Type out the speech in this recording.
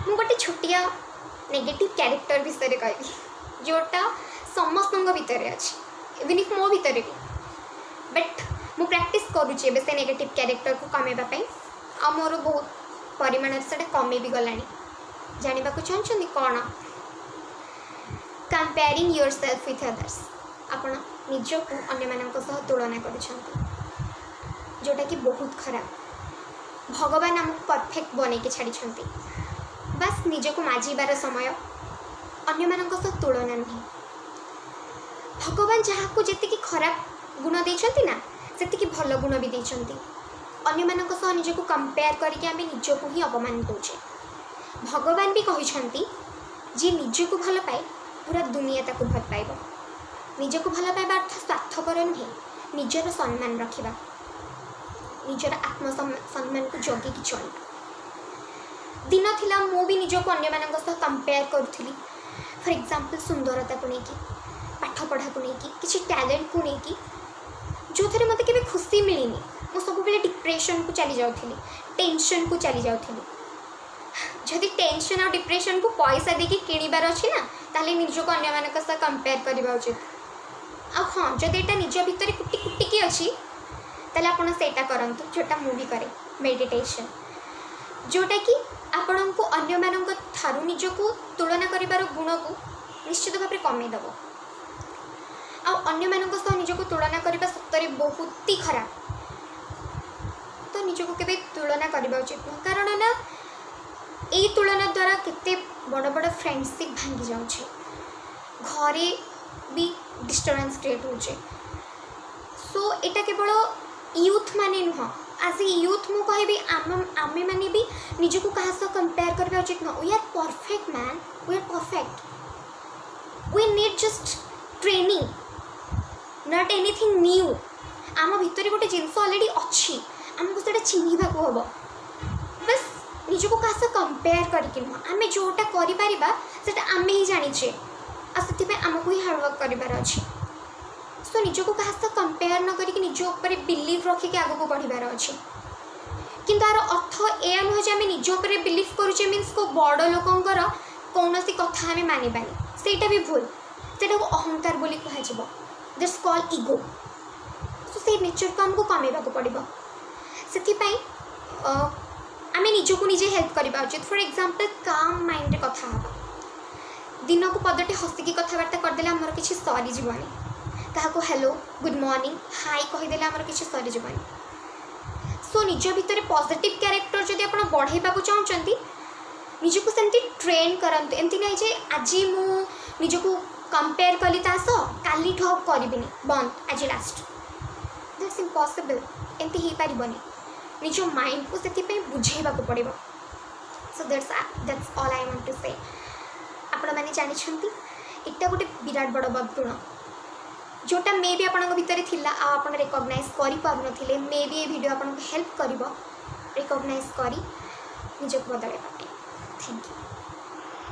ମୁଁ ଗୋଟେ ଛୋଟିଆ ନେଗେଟିଭ୍ କ୍ୟାରେକ୍ଟର ବିଷୟରେ କହିବି, ଯେଉଁଟା ସମସ୍ତଙ୍କ ଭିତରେ ଅଛି, ଇଭିନ୍ if ମୋ ଭିତରେ ବି। ବଟ୍ ମୁଁ ପ୍ରାକ୍ଟିସ୍ କରୁଛି ଏବେ ସେ ନେଗେଟିଭ୍ କ୍ୟାରେକ୍ଟରକୁ କମେଇବା ପାଇଁ ଆଉ ମୋର ବହୁତ ପରିମାଣରେ ସେଇଟା କମି ବି ଗଲାଣି। ଜାଣିବାକୁ ଚାହୁଁଛନ୍ତି କ'ଣ? Comparing yourself with others. ଆପଣ ନିଜକୁ ଅନ୍ୟମାନଙ୍କ ସହ ତୁଳନା କରୁଛନ୍ତି, ଯେଉଁଟାକି ବହୁତ ଖରାପ। ଭଗବାନ ଆମକୁ ପରଫେକ୍ଟ ବନେଇକି ଛାଡ଼ିଛନ୍ତି। ବାସ୍, ନିଜକୁ ମାଜିବାର ସମୟ, ଅନ୍ୟମାନଙ୍କ ସହ ତୁଳନା ନୁହେଁ। ଭଗବାନ ଯାହାକୁ ଯେତିକି ଖରାପ ଗୁଣ ଦେଇଛନ୍ତି ନା, ସେତିକି ଭଲ ଗୁଣ ବି ଦେଇଛନ୍ତି। ଅନ୍ୟମାନଙ୍କ ସହ ନିଜକୁ କମ୍ପେୟାର କରିକି ଆମେ ନିଜକୁ ହିଁ ଅପମାନ ଦେଉଛେ। ଭଗବାନ ବି କହିଛନ୍ତି, ଯିଏ ନିଜକୁ ଭଲ ପାଏ, ପୁରା ଦୁନିଆ ତାକୁ ଭଲ ପାଇବ। ନିଜକୁ ଭଲ ପାଇବା ଅର୍ଥ ସ୍ୱାର୍ଥପର ନୁହେଁ, ନିଜର ସମ୍ମାନ ରଖିବା, ନିଜର ଆତ୍ମ ସମ୍ମାନକୁ ଜଗିକି ଚଳିବା। ଦିନ ଥିଲା, ମୁଁ ବି ନିଜକୁ ଅନ୍ୟମାନଙ୍କ ସହ କମ୍ପେୟାର କରୁଥିଲି। ଫର୍ ଏକ୍ଜାମ୍ପଲ୍, ସୁନ୍ଦରତାକୁ ନେଇକି, ପାଠ ପଢ଼ାକୁ ନେଇକି, କିଛି ଟ୍ୟାଲେଣ୍ଟକୁ ନେଇକି, ଯେଉଁଥିରେ ମୋତେ କେବେ ଖୁସି ମିଳିନି। ମୁଁ ସବୁବେଳେ ଡିପ୍ରେସନ୍କୁ ଚାଲି ଯାଉଥିଲି, ଟେନସନ୍କୁ ଚାଲି ଯାଉଥିଲି। ଯଦି ଟେନସନ୍ ଆଉ ଡିପ୍ରେସନ୍କୁ ପଇସା ଦେଇକି କିଣିବାର ଅଛି ନା, ତାହେଲେ ନିଜକୁ ଅନ୍ୟମାନଙ୍କ ସହ କମ୍ପେୟାର କରିବା ଉଚିତ। ଆଉ ହଁ, ଯଦି ଏଇଟା ନିଜ ଭିତରେ କୁଟି କୁଟିକି ଅଛି, ତାହେଲେ ଆପଣ ସେଇଟା କରନ୍ତୁ ଯେଉଁଟା ମୁଁ ବି କରେ, ମେଡ଼ିଟେସନ୍, ଯେଉଁଟାକି ଆପଣଙ୍କୁ ଅନ୍ୟମାନଙ୍କ ଠାରୁ ନିଜକୁ ତୁଳନା କରିବାର ଗୁଣକୁ ନିଶ୍ଚିତ ଭାବରେ କମେଇ ଦେବ। ଆଉ ଅନ୍ୟମାନଙ୍କ ସହ ନିଜକୁ ତୁଳନା କରିବା ସତରେ ବହୁତ ହି ଖରାପ। ତ ନିଜକୁ କେବେ ତୁଳନା କରିବା ଉଚିତ ନୁହଁ, କାରଣ ନା ଏଇ ତୁଳନା ଦ୍ୱାରା କେତେ ବଡ଼ ବଡ଼ ଫ୍ରେଣ୍ଡସିପ୍ ଭାଙ୍ଗି ଯାଉଛି, ଘରେ ବି ଡିଷ୍ଟର୍ବାନ୍ସ କ୍ରିଏଟ୍ ହେଉଛି। ସୋ ଏଇଟା କେବଳ ୟୁଥ୍ ମାନେ ନୁହଁ, ଆଜ୍ ଏ ୟୁଥ୍ ମୁଁ କହିବି, ଆମେମାନେ ବି ନିଜକୁ କାହା ସହ କମ୍ପେୟାର କରିବା ଉଚିତ ନୁହଁ। We are perfect, man, we are perfect. We need just training, not anything new. ଆମ ଭିତରେ ଗୋଟେ ଜିନିଷ ଅଲରେଡ଼ି ଅଛି, ଆମକୁ ସେଇଟା ଚିହ୍ନିବାକୁ ହେବ ବାସ୍, ନିଜକୁ କାହା ସହ କମ୍ପେୟାର କରିକି ନୁହଁ। ଆମେ ଯେଉଁଟା କରିପାରିବା, ସେଇଟା ଆମେ ହିଁ ଜାଣିଛେ ଆଉ ସେଥିପାଇଁ ଆମକୁ ହିଁ ହାର୍ଡ଼ୱାର୍କ କରିବାର ଅଛି। ସୋ ନିଜକୁ କାହା ସହ କମ୍ପେୟାର ନ କରିକି ନିଜ ଉପରେ ବିଲିଭ୍ ରଖିକି ଆଗକୁ ବଢ଼ିବାର ଅଛି। କିନ୍ତୁ ଆର ଅର୍ଥ ଏଇଆ ନୁହେଁ ଯେ ଆମେ ନିଜ ଉପରେ ବିଲିଭ୍ କରୁଛେ ମିନ୍ସ କେଉଁ ବଡ଼ ଲୋକଙ୍କର କୌଣସି କଥା ଆମେ ମାନିବାନି। ସେଇଟା ବି ଭୁଲ। ସେଇଟାକୁ ଅହଙ୍କାର ବୋଲି କୁହାଯିବ। That's called ego. So ସେଇ ନେଚର୍କୁ ଆମକୁ କମେଇବାକୁ ପଡ଼ିବ। ସେଥିପାଇଁ ଆମେ ନିଜକୁ ନିଜେ ହେଲ୍ପ କରିବା ଉଚିତ। ଫର୍ ଏକ୍ଜାମ୍ପଲ୍, କାମ୍ ମାଇଣ୍ଡରେ କଥା ହେବା, ଦିନକୁ ପଦଟେ ହସିକି କଥାବାର୍ତ୍ତା କରିଦେଲେ ଆମର କିଛି ସରିଯିବନି। କାହାକୁ ହ୍ୟାଲୋ, ଗୁଡ଼୍ ମର୍ଣ୍ଣିଂ, ହାଇ କହିଦେଲେ ଆମର କିଛି ସରିଯିବନି। ସୋ ନିଜ ଭିତରେ ପଜିଟିଭ୍ କ୍ୟାରେକ୍ଟର ଯଦି ଆପଣ ବଢ଼େଇବାକୁ ଚାହୁଁଛନ୍ତି, ନିଜକୁ ସେମିତି ଟ୍ରେନ୍ କରନ୍ତୁ। ଏମିତି ନାହିଁ ଯେ ଆଜି ମୁଁ ନିଜକୁ କମ୍ପେୟାର କଲି ତା ସହ, କାଲିଠୁ ଆଉ କରିବିନି, ବନ୍ଦ, ଆଜି ଲାଷ୍ଟ। That's impossible. ଏମିତି ହେଇପାରିବନି। ନିଜ ମାଇଣ୍ଡକୁ ସେଥିପାଇଁ ବୁଝେଇବାକୁ ପଡ଼ିବ। So that's all I want to say. ଆପଣମାନେ ଜାଣିଛନ୍ତି, ଏଇଟା ଗୋଟେ ବିରାଟ ବଡ଼ ବଦଗୁଣ, ଯେଉଁଟା ମେ ବି ଆପଣଙ୍କ ଭିତରେ ଥିଲା ଆଉ ଆପଣ ରେକଗ୍ନାଇଜ୍ କରିପାରୁନଥିଲେ। ମେ ବି ଏ ଭିଡ଼ିଓ ଆପଣଙ୍କୁ ହେଲ୍ପ କରିବ ରେକଗ୍ନାଇଜ୍ କରି ନିଜକୁ ବଦଳାଇବା ପାଇଁ। Thank you.